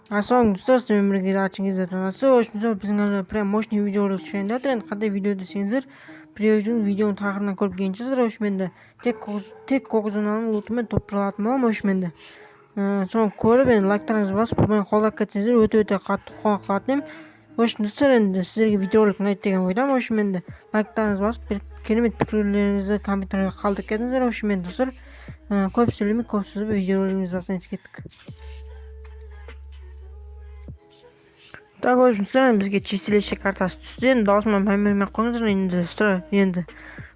Ассалаумағалейкум достар, сіздермен бірге Арчиңиз танысы. В общем, біздің арнада прям мощный видеоролик шығайын деп жатыр. Енді қандай видео десеңіздер, превьюдің видеоның тақырыбынан көріп келген шығарсыздар. В общем, енді тек көк зонаның лутымен топ алатын боламын. В общем, енді соны көріп, енді лайктарыңызды басып, мені қолдап кетсеңіздер, өте-өте қатты қуанып қалатын едім. В общем, достар, енді сіздерге видеоролик ұнайды деген ойдамын. В общем, енді лайктарыңызды басып, бір керемет пікірлеріңізді комментарийға қалдырып кетіңіздер. В общем, енді достар, көп сөйлемей, көп созбай видеоролигімізді бастаймыз, кеттік. Так, в общем, достар, бізге чистилище картасы түсті. Енді даусыма мән бермей ақ қойыңыздар. Енді достар, енді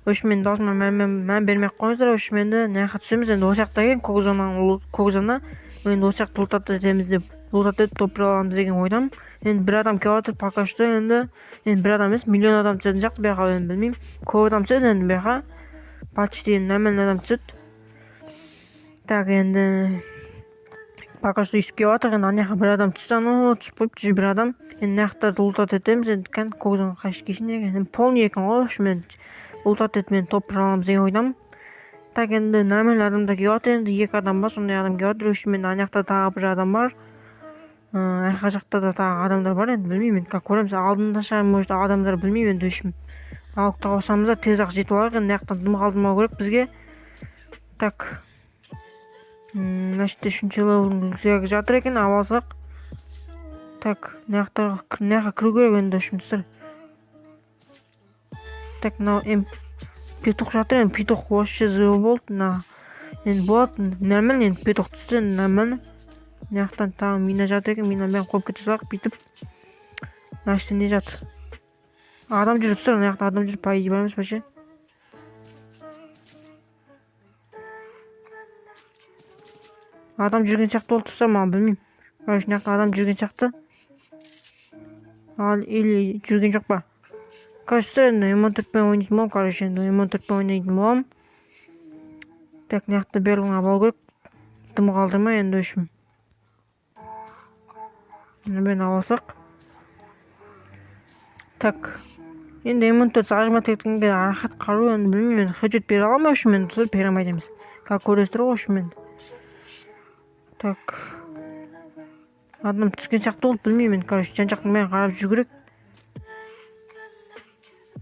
в общем, енді даусыма мән бермей ақ қойыңыздар. В общем, енді мына жаққа түсеміз. Енді осы жақта екен көк зонаның, көк зона. Енді осы жақты лутать етеміз деп, лутать етіп топ аламыз деген ойдамын. Енді бір адам келіп жатыр пока что. Енді бір адам емес, миллион адам түсетін сияқты бұл жаққа, енді білмеймін. Көп адам түседі енді бұл жаққа. Почти нормальный адам түседі. Так, енді пока что өйстіп келіп жатыр. Енді ана жаққа бір адам түсті, анау түсіп қойыпты жүз бір адам. Енді мына жақтарды лутать етеміз. Енді кәдімгі көк зона қашып келсін екен. Енді полный екен ғой. В общем, енді лутать етіп мен топ аламыз деген ойдамын. Так, енді нормальный адамдар келіп жатыр. Енді екі адам ба, сондай адам келіп жатыр. В общем, енді ана жақта тағы бір адам бар. Арқа жақта да тағы адамдар бар, енді білмеймін, енді как көреміз. Алдында шығар, может, адамдар, білмеймін енді. В общем, алып та қосамыз да, тез ақ жетіп алайық. Енді мына жақтан дым қалдырмау керек бізге. Так, мына жерде үшінші левелдің рюкзагі жатыр екен, алып алсақ. Так, мына жаққа кіру керек енді, в общем, достар. Так, мынау петух жатыр. Енді петух вообще зор болды. Мына енді болады, нормально. Енді петух түсті, енді нормально. Мына жақтан тағы мина жатыр екен, минаны бәрін қойып кете салайық бүйтіп. Мына жерде не жатыр? Адам жүр, достар, мына жақта адам жүр, по идее, бар емес вообще. Адам жүрген сияқты болды, достар, маған, білмеймін. Короче, мына жақта адам жүрген сияқты. Ал или жүрген жоқ па? Короче, достар, енді М14-пен ойнайтын боламын. Короче, енді М14-пен ойнайтын боламын. Так, мына жақта барлығын алып алу керек. Дым қалдырмай енді, в общем. Мына бәрін алып алсақ. Так. Енді М14 зажимать еткенге рахат қару, енді білмеймін, енді хеджет бере аламын ба, в общем, енді достар, бере алмайды емес. Как көресіздер ғой, в общем, енді. Так. Адам түскен сияқты болды, білмеймін енді, короче, жан жақтың бәрін қарап жүру керек.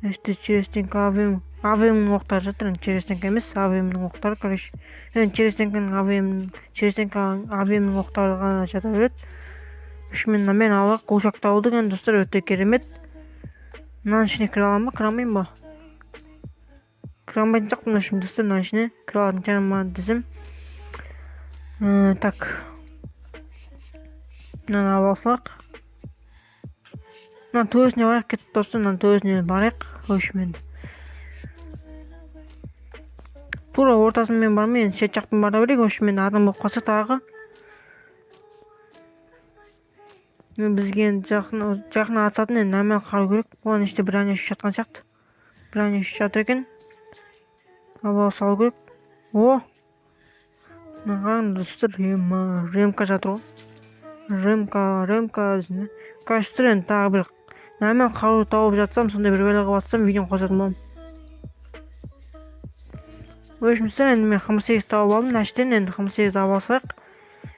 Işte через стенка АВМ, АВМ-нің оқтары жатыр, енді через стенка емес, АВМ-нің оқтары, короче. Енді через стенканың АВМ, через стенка АВМ-нің оқтары ғана жата береді. Үш мен мынамен алып қуыршақты алдық енді, достар, өте керемет. Мынаның ішіне кіре аламын ба, кіре алмаймын ба? Кіре алмайтын сияқтымын, в общем, достар, мынаның ішіне кіре алатын шығармын десем. Так. Мынаны алып алсақ. Мына төбесіне барайық, кеттік, достар, мынаның төбесіне барайық. В общем, енді тура ортасымен бармай, енді шет жақпен бара берейік. В общем, енді адам болып қалса тағы. Бізге енді жақын атысатын енді нормально қарау керек. Оның ішінде броня үш жатқан сияқты. Броня үш жатыр екен. Алып ала салу керек. О! Мына қараңдар, достар, ема, ремка жатыр ғой. Ремка, ремка десін. Короче, достар, енді тағы бір нормально қару тауып жатсам, сондай бір бәле қылып жатсам, видеоны қосатын боламын. В общем, достар, енді мен ХМ8 тауып алдым. Мына жерден енді ХМ8 алып алсақ.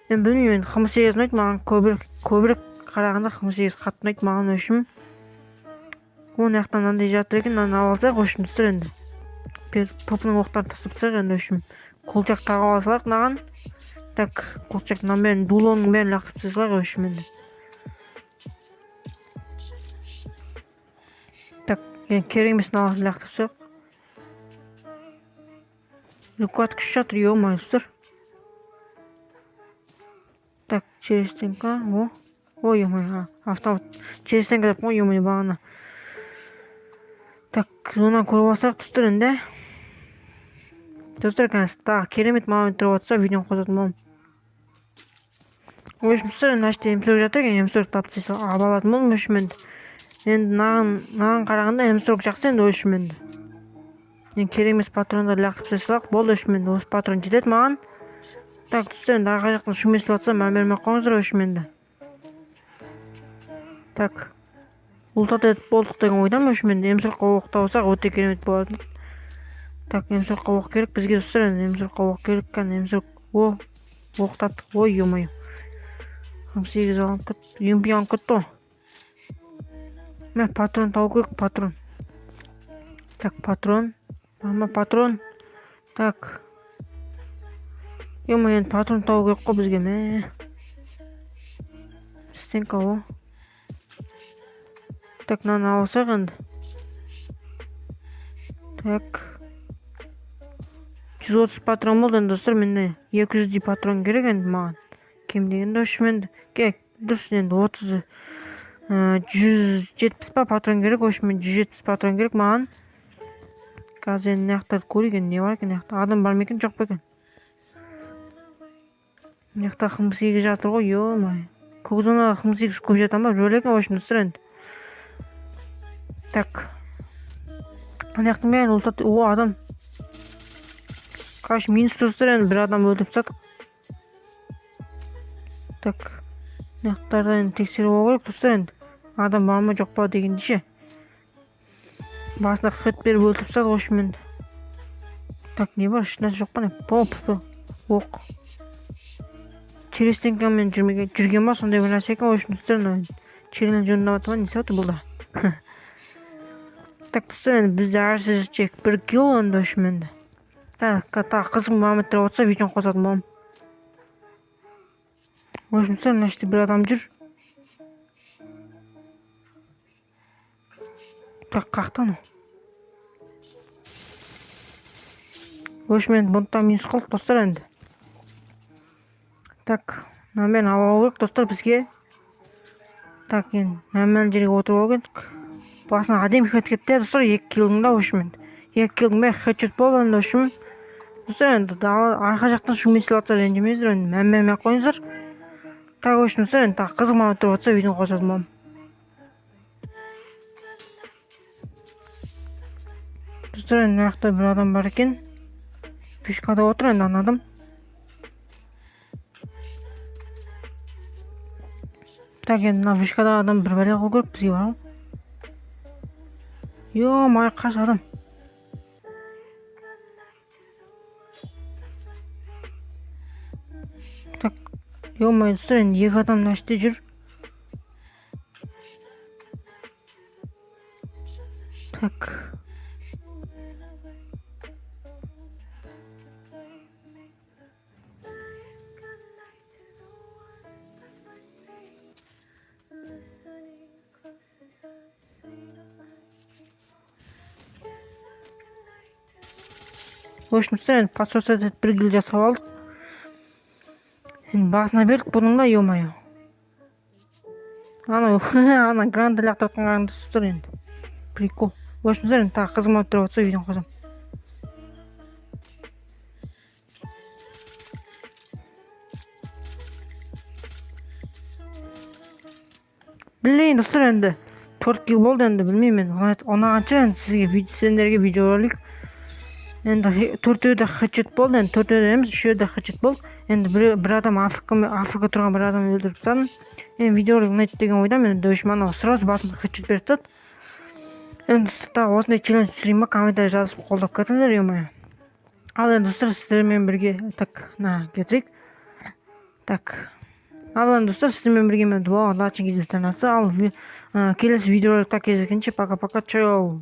Мен білмеймін, енді ХМ8 ұнайды маған көбірек қарағанда ХМ8 қатты ұнайды маған, в общем. Оның жақтан мынандай жатыр екен, мынаны алып алсақ, в общем, достар, енді ПП-ның оқтарын тастап тастайық енді, в общем. Колчак тағып ала салайық мынаған. Так, колчак мынаның бәрін, дулоның бәрін лақтырып тастай салайық, в общем, енді. Так, енді керек емес, мыналарды лақтырып тастайық. Люкат күш жатыр, ё-моё, достар. Так, через стенка, о. Ой, ё-моё, автомат. Через стенка деп қой, ё-моё, бағана. Так, зонаны көріп алсақ, достар, енді. Достар, қазір тағы керемет момент тұрып жатса, видеоны қосатын боламын. В общем, достар, мына жерде М40 жатыр екен, М40 тапты алып алатын болдым, в общем, енді. Енді мынаған қарағанда М40 жақсы енді, в общем, енді. Енді керек емес патрондарды лақтырып тастай салайық. Болды, в общем, енді осы патрон жетеді маған. Так, достар, енді арқа жақтан шум естіліп жатса, мән бермей ақ қойыңыздар, в общем, енді. Так. Лутать етіп болдық деген ойдамын, в общем, енді М40-қа оқ тапсақ, өте керемет болатын. Так, М40-қа оқ керек бізге, достар, енді М40-қа оқ керек, кәне М40. О, оқ таптық. Ой, ё-моё. М8 алынып кетті, МП алынып кетті ғой. Мә, патрон табу керек, патрон. Так, патрон. Мама, патрон. Так. Ё-моё, енді патрон табу керек қой бізге, мә. Стенка ғой. Так, мынаны алсақ енді. Так. 130 патрон болды енді, достар, менде 200-дей патрон керек енді маған. Кем дегенде үш енді. Керек, дұрыс енді 30, 170 па патрон керек, в общем, 170 патрон керек маған. Қазір енді мына жақтарды көрейік, енді не бар екен мына жақта? Адам бар ма екен, жоқ па екен? Мына жақта ХМ8 жатыр ғой, ё-моё. Көк зонада ХМ8 көп жата ма, бөлек екен, в общем, достар енді. Так. Ана жақтың бәрін ұлтат. О, адам. Короче, минус, достар, енді бір адам өлтіріп тастадық. Так. Мына жақтарды енді тексеріп алу керек, достар, енді. Адам бар ма, жоқ па дегенде ше. Басына хед беріп өлтіріп тастадық, в общем, енді. Так, не бар? Ешнәрсе жоқ па, не? Поп, оқ. Через стенкамен жүрмеген, жүрген ба, сондай бір нәрсе екен, в общем, достар, мынау енді. Челлендж орындап жатыр ма, не істеп жатыр бұл да? Так, достар, енді бізде әзірше бір килл енді, в общем, енді. Так, тағы қызық моменттер болса, видеоны қосатын боламын. В общем, достар, мына жерде бір адам жүр. Так, қаяқта анау? В общем, енді бұны да минус қылдық, достар, енді. Так, мынамен алып алу керек, достар, бізге. Так, енді нормальный жерге отырып алу керек. Басына әдемі хед кетті, достар, 2 киллдің да, в общем, енді. 2 киллдің бәрі хедшот болды енді, в общем. Достар, енді арқа жақтан шум естіліп жатса, ренжімеңіздер, енді мән бермей ақ қойыңыздар. Так, в общем, достар, енді тағы қызық моменттер болса, видеоны қосатын боламын. Достар, енді мына жақта бір адам бар екен. Фишкада отыр енді ана адам. Так, енді мына фишкада адам бір бәле қылу керек бізге, бар ғой. Ё-моё, қаш адам. Так, ё-моё, достар, енді екі адам мына жерде жүр. Так. В общем, достар, енді подсос етіп бір килл жасап алдық. Енді басына бердік бұның да, ё-моё. Анау, ана гранат лақтырып жатқан достар енді. Прикол. В общем, достар, енді тағы қызық моменттер болса, видеоны қосамын. Блин, достар, енді 4 килл болды енді, білмеймін енді. Ұнағанша енді сізге, сендерге видеоролик. Енді төртеуі де хедшот болды, енді төртеуі де емес, үшеуі де хедшот болды. Енді бір адам АФК тұрған бір адам өлтіріп тастадым. Енді видеоролик ұнайды деген ойдамын, енді в общем, анау сразу басына хедшот беріп тастады. Енді тағы осындай челлендж түсірейін ба, комментарий жазып қолдап кетіңдер, ё-моё. Ал енді, достар, сіздермен бірге, так, на, кетірейік. Так. Ал енді, достар, сіздермен бірге мен Дуа Лачин кездесті. Ал келесі видеороликта кездескенше, пока-пока, чао.